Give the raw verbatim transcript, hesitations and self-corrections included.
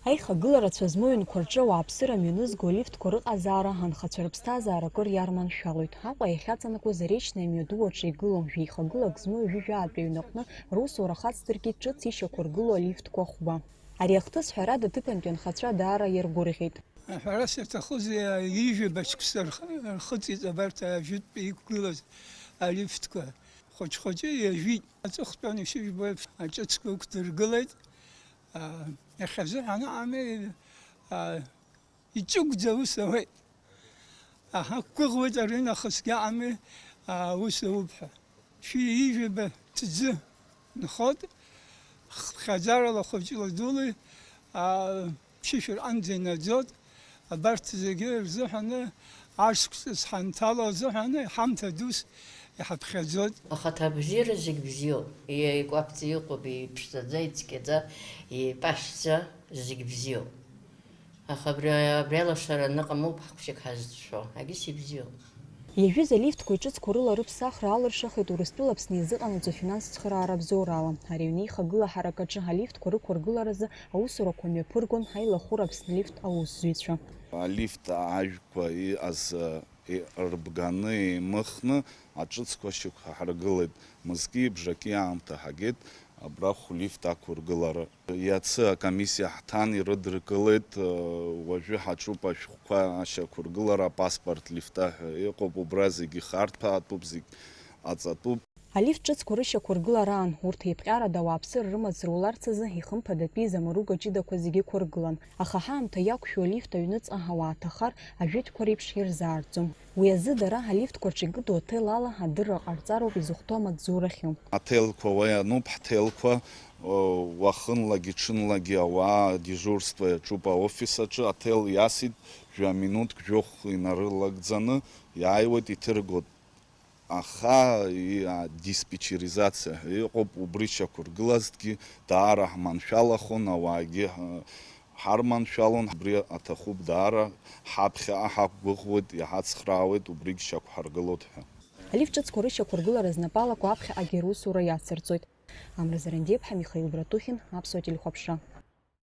Аихагыла рацәа змоу аҩнқәа рҿы ауааԥсыра мҩанызго алифтқәа рыҟазаара анхацәа рыԥсҭазаара акыр иарманшәалоит. Аҟәа иахьаҵанакуаз аречное мҩаду аҿы игылоу жәеихагылак змоу ҩажәи жәаатәи аҩнаҟны русура хацдыркит ҿыц ишьақәыргылоу алифтқәа хәба. Ари ахҭыс ҳәарада аҭыԥантәи анхацәа даара иаргәырӷьеит. Аҳәара саҭахузеи, ҩажәа баҷк сырх-, рхыҵит абарҭ ажәытәтәи иқәгылаз алифтқәа. Хәыҷ-хәыҷы иажәит. Аҵыхәтәан ишыжәбо еиԥш, аҿыцқәа ықәдыргылеит. Аа, иахьазыҳәан аҟами, аа, иҷыгәӡа аус ауеит. Аҳа, ҳақәгәыӷуеит аринахысгьы аҟами, аа, аус ауп ҳәа. Шәи ижәаба ҭӡы нхоит, хыԥхьаӡарала хәыҷла-дула, аа, ԥшьышә рҟынӡа инаӡоит. Абарҭ зегьы рзыҳәаны, ашықәс ҳанҭало азыҳәаны, ҳамҭа дус иҳаԥхьаӡоит. Ахаҭа абзиара зегь бзиоуп. Иеикәаԥӡа иҟоуп, иԥшӡаӡа, ицқьаӡа, ипашәӡа, зегь бзиоуп. Аха абри, абри алашара аныҟамоуп ҳхәшьык ҳазҿшәо, агьыс ибзиоуп. Иажәыз алифтқәа иҿыцқәа рыла рыԥсахра алыршахеит Урыстәыла Аԥсны изыҟанаҵо афинанс цхыраара абзоурала. Ари аҩны ихагыла ҳаракаҿы алифтқәа рықәыргыларазы аусурақәа мҩаԥыргон аилахәыра Аԥсны лифт аусзуҩцәа. Алифт ажәқәа иҟаз, э, рбганы еимыхны аҿыцқәа шьақәҳаргылеит. Мызки бжаки аамҭа ҳагеит абра хәлифт ақәыргылара. Иацы акомиссиа ҳҭан, ирыдыркылеит, э, уажәы ҳаҿуп ашәҟәқәа ашьақәыргылара, апаспорт лифта ҳәа иҟоуп, убра зегьы харҭәаатәуп, зегь аҵатәуп. Алифт ҿыцқәа рышьақәыргылараан, урҭ еиԥҟьарада ауааԥсыра рымаҵ руларц азы ихымԥадатәи изамаруга ҷыдақәа зегьы ықәыргылан. Аха ҳаамҭа иақәшәо алифт аҩныҵҟа ауаа ҭахар, ажәытәқәа реиԥш ирзаарӡом. Уи азы дара алифтқәа рҿы икыду аҭел ала адырра ҟарҵароуп изыхәҭоу амаҵзура ахьыу. Аҭелқәа уа иануп, ҳҭелқәа, уахынлагьы ҽынлагьы ауаа адежурство иаҿуп аофис аҿы, аҭел иасит, жәа минуҭк, жәохә инарылагӡаны иааиуеит, иҭыргоит. Аха и-, а, диспетчеризациа ҳәа иҟоуп, убри шьақәыргылазҭгьы даара ҳманшәалахон, ауаагьы ҳ-, ҳарманшәалон, убри аҭахуп даара, ҳаԥхьаҟа ҳақәгәыӷуеит, иҳацхраауеит, убригь шьақәҳаргылоит ҳәа. Алифт ҿыцқәа рышьақәыргылара знапы алаку аԥхьаҟагьы русура иацырҵоит. Амра Зарандиаԥҳа, Михаил Братухин, Аԥсуа телехәаԥшра.